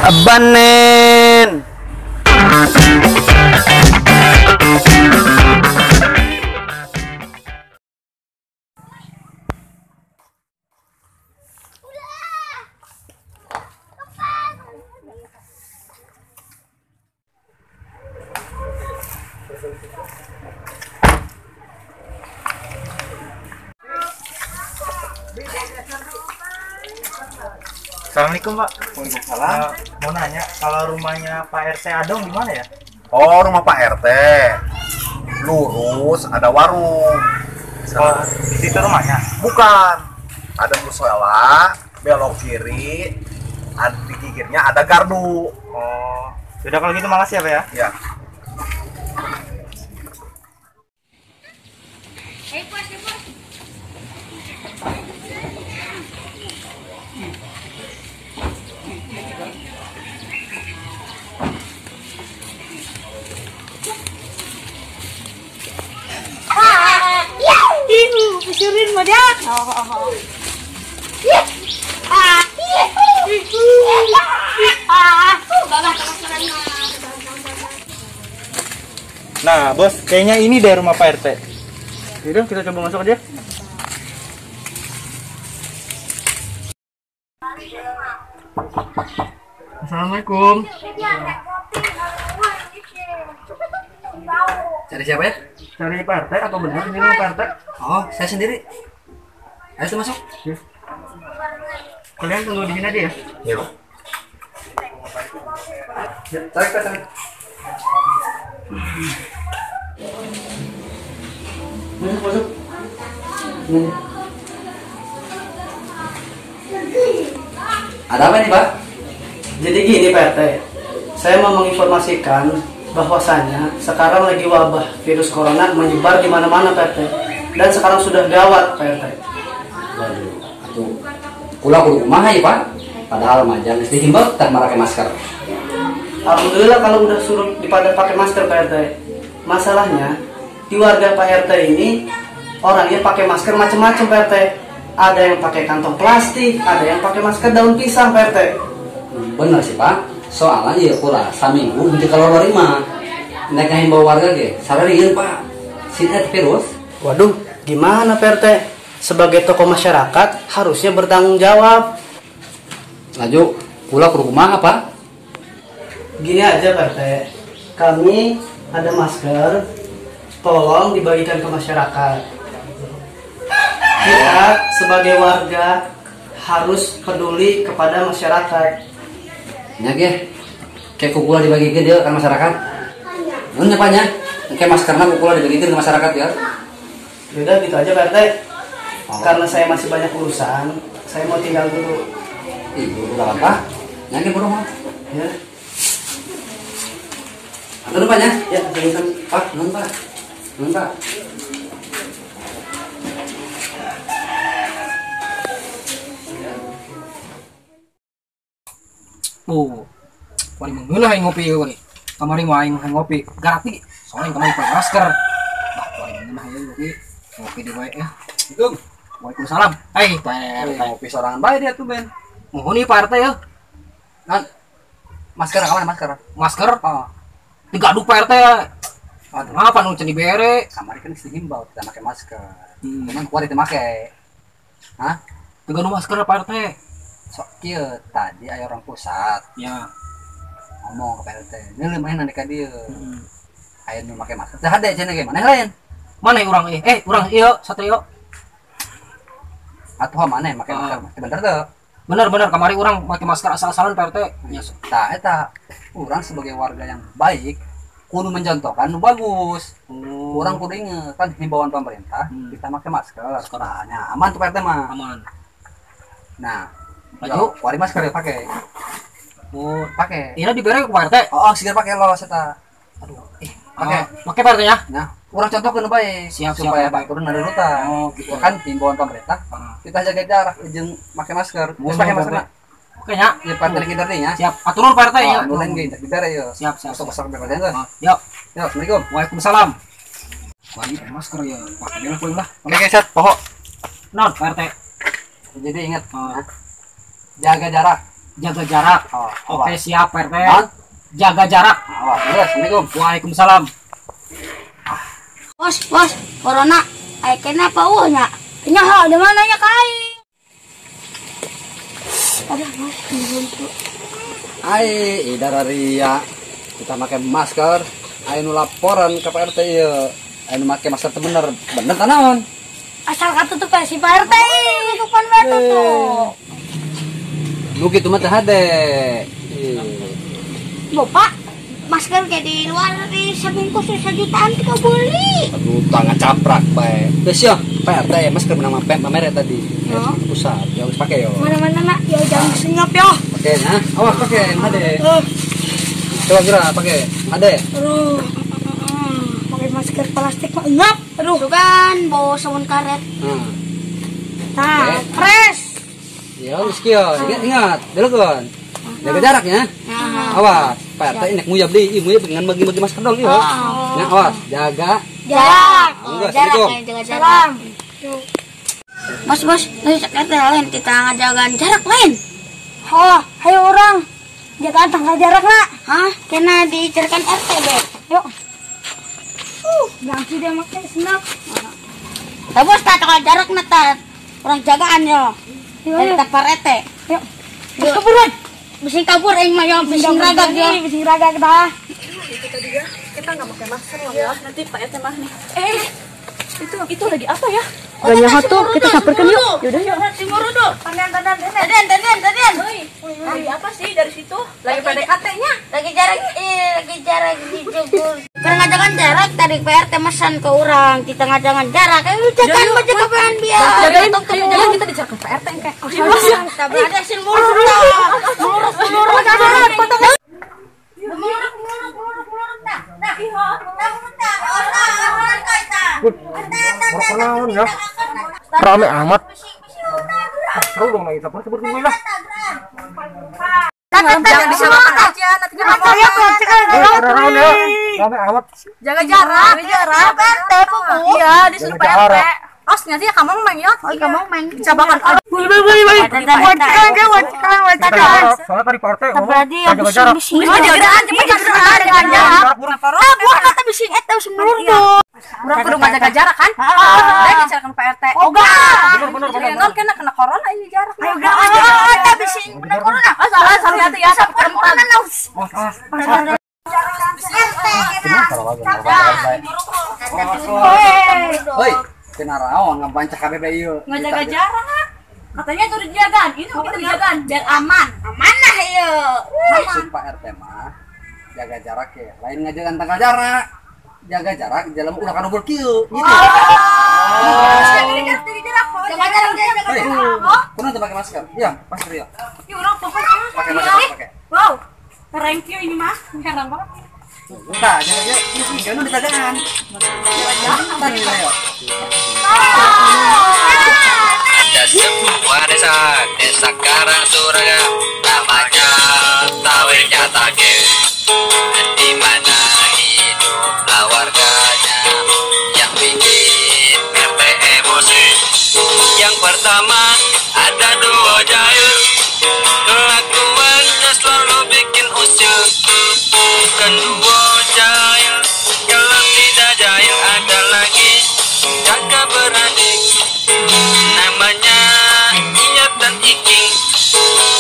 Abanen. Assalamualaikum, Pak. Waalaikumsalam. Mau nanya, kalau rumahnya Pak RT Adong di mana ya? Oh, rumah Pak RT. Lurus ada warung. Oh, di situ rumahnya? Bukan. Ada musola, belok kiri, di gigirnya ada gardu. Oh, sudah kalau gitu makasih ya, Pak ya. Ya. Nah, bos, kayaknya ini deh rumah Pak RT. Yaudah, kita coba masuk aja. Assalamualaikum. Cari siapa ya? Cari Pak RT atau benar ini rumah Pak RT? Oh, saya sendiri. Ayo tuh masuk. Ya. Kalian tunggu di sini aja ya? Iya, Pak. Ya, tarik, tarik. Masuk, masuk. Ada apa nih, Pak? Jadi gini, Pak RT. Saya mau menginformasikan bahwasanya sekarang lagi wabah virus corona menyebar di mana-mana, Pak RT. Dan sekarang sudah gawat, Pak RT. Waduh, atuh kula kudu kumaha ya, Pak? Padahal mah jangan dihimbau tak pakai masker. Alhamdulillah kalau udah suruh dipada pakai masker, Pak RT. Masalahnya di warga Pak RT ini orangnya pakai masker macam-macam, Pak RT. Ada yang pakai kantong plastik, ada yang pakai masker daun pisang, Pak RT. Bener sih, Pak. Soalnya ya kula saminggu henteu keluar mah. Nek ngahimbau warga ge sararieun, Pak. Si virus. Waduh, gimana Pak RT? Sebagai tokoh masyarakat harusnya bertanggung jawab. Laju, kula kudu kumaha, Pak? Gini aja, Pak RT. Kami ada masker, tolong dibagikan ke masyarakat. Kita sebagai warga harus peduli kepada masyarakat. Nya ge, kayak kukula dibagikan dia ke masyarakat. Nuhun nya, Pak nya. Kayak maskerna kukula dibagikan ke masyarakat ya. Yaudah gitu aja, Pak RT. Oh. Karena saya masih banyak urusan, saya mau tinggal dulu. Ih, buru-buru apa? Nya ge buru mah. Ya. Atur Pak nya. Ya, nuhun Pak, nuhun Pak. Nuhun Pak. Oh, wali mengeunah aing ngopi ieu wali. Kamari mah aing ngopi gratis, soalnya kamari pakai masker. Bah, wali mengeunah ieu ngopi. Ngopi di wae ya. Assalamualaikum. Waalaikumsalam. Eh, Pak RT. Ngopi sorangan bae dia tuh, Ben. Muhun ieu Pak RT ya. Nan. Masker ka mana masker? Masker? Oh. Digaduk Pak RT. Kenapa nu can dibere? Kamari kan geus dihimbau kita make masker. Cuman kuat itu make. Hah? Digaduk masker Pak RT. Sok kieu tadi aya orang pusat. Ya. Ngomong ke Pak RT. Ini lumayan nanti ka dieu. Aya nu make masker. Teh hade cenah ge maneh lain. Mana urang eh urang ieu Satrio. Atuh maneh make masker. Bener teu? Bener-bener kamari urang make masker asal-asalan Pak RT. Ya, tah eta urang sebagai warga yang baik kudu mencontohkan nu bagus. Urang kudu inget kan himbauan pemerintah kita make masker. Nah, aman tuh Pak RT mah. Aman. Nah, laju wari masker ya pakai. Oh, pakai. Iya dibere ku Pak RT. Oh, sigar pakai lolos eta. Aduh, pakai. Pakai Pak RT ya. Nah, urang contohkeun bae siap, supaya siap, batur narurutan. Oh, gitu. Kan himbauan pemerintah kita jaga jarak jeung make masker. Terus pakai masker. Oke nya. Ya Pak RT kita nya. Siap. Aturun Pak RT nya. Nu lain ge dibere ya. Siap, siap. Sok-sok bebas ya. Yuk. Yo, Assalamualaikum. Waalaikumsalam. Wah, ini masker ya. Pakai lah poin lah. Oke, set, pokok. Non, Pak RT. Jadi ingat, jaga jarak. Jaga jarak. Oh, oke, siap Pak RT. Jaga jarak. Awas, assalamualaikum. Waalaikumsalam. Bos, bos, corona. Ay kenapa uhnya? Nyaho, di mana nya kai? Aduh, bos, buntu. Ai, idararia. Kita pakai masker. Ai nu laporan ke Pak RT ieu. Ai nu make masker teu bener. Bener tah naon? Asal katutup si Pak RT, tutupan bae tutup. Nu kitu mah teh hade. Bapak, masker kayak di luar di sebungkus sejutaan tidak beli. Aduh, tangan caprak bae. Geus yo, Pak RT masker menang pamer tadi. Oh. Pusat, yang harus pakai yo. Mana-mana nak, yo jangan senyap yo. Pakai nah, awas pakai, hade. Coba kira pakai, hade. Aduh. Pakai masker plastik mah ngap. Aduh, tuh kan bawa sabun karet. Nah, fresh. Ya, geus kieu. Ingat, ingat, delekeun. Jaga jaraknya. Awas, Pak RT nek nguyab deui, nguyab dengan bagi-bagi masker dong ieu. Nah, awas, jaga jarak. Oh, jarak, jaga jarak. Bos, bos, nanti cek RT lain kita ngajagan jarak lain. Oh, ayo orang. Jagaan tanggal jarak nak. Hah? Kena dicerkan RT, be. Yuk. Langsung dia make senap. Nah, bos, tak tanggal jarak nak ta. Orang jagaan yo. Dari Pak RT. Yuk. Terus keburuan. Bising kabur aing mah yo, bising ragag yo, bising ragag dah. Itu tadi ya, kita enggak pakai masker loh ya. Nanti Pak RT mah nih. Itu lagi apa ya? Banyak tuh, kita samperkan yuk. Yaudah yuk. Timur dulu. Tandan. Tandan. Lagi apa sih dari situ? Lagi PDKT-nya. Lagi jarak dijugur. Karena ngajakan jarak tadi Pak RT mesan ke orang, kita ngajakan jarak. Ayo jagaan baca kapan biar. Jagain, ayo jalan kita dijaga Pak RT engke. Tapi ada sin mulur. Mulur. Perkenalan ya. Rame amat. Seru dong lagi, sabar sebut dulu lah. Jangan disamakan aja, nanti ya. Rame amat. Jaga jarak, jarak. Pak RT, iya, disuruh Pak RT. Os nanti kamu main ya. Oh, kamu main. Cabakan. Boleh. Soalnya tadi Pak RT ngomong jaga jarak. Jaga jarak. Ah, kata bising eta sebelum tuh. Urang kudu ngajaga jarak kan? Ah, dicarakan Pak RT. Oh, enggak. Bener. Non kena corona ini jarak. Ayo enggak, eta bising kena corona. Oh, salah hati ya. Corona naus. Hoi, kena raon ngabancah KBB ieu. Ngajaga jarak. Katanya itu dijagaan, ini kita dijagaan biar aman. Aman lah ieu. Maksud Pak RT mah jaga jarak ya. Lain ngajagan tanggal jarak. Jaga jarak jalan ulah kana kieu gitu. Jaga jarak, jaga jarak. Kuno teu pakai masker. Iya, masker ya. Ih, urang pokoknya pakai masker, pakai. Wow. Thank you ini mah, heran banget. Enggak, jaga jarak. Jangan ditagaan. Tadi ayo. Ada sebuah desa, desa Karang Surga, namanya Tawirnya Tage. Di mana hiduplah warganya yang bikin RT emosi. Yang pertama ada dua jahil, kelakuannya selalu bikin usil. Kedua jahil, kalau tidak jahil ada lagi kakak beradik, namanya Iyat dan Iking.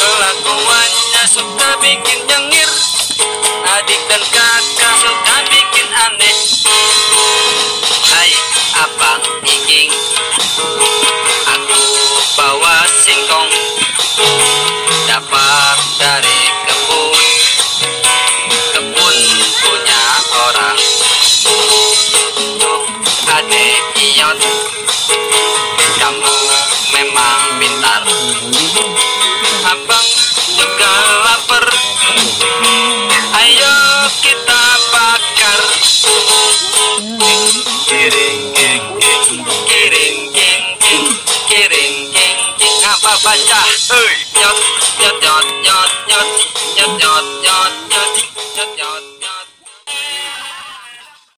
Kelakuannya suka bikin nyengir, adik dan kakak suka bikin aneh. Hai abang Iking, aku bawa singkong, dapat dari kebun, kebun punya orang. Tuh adek Iyot, kamu memang pintar, abang juga lapar, ayo kita bakar. Kiring king king, kiring king king, kiring king king, apa baca? Hei, nyot nyot nyot nyot nyot nyot nyot nyot nyot.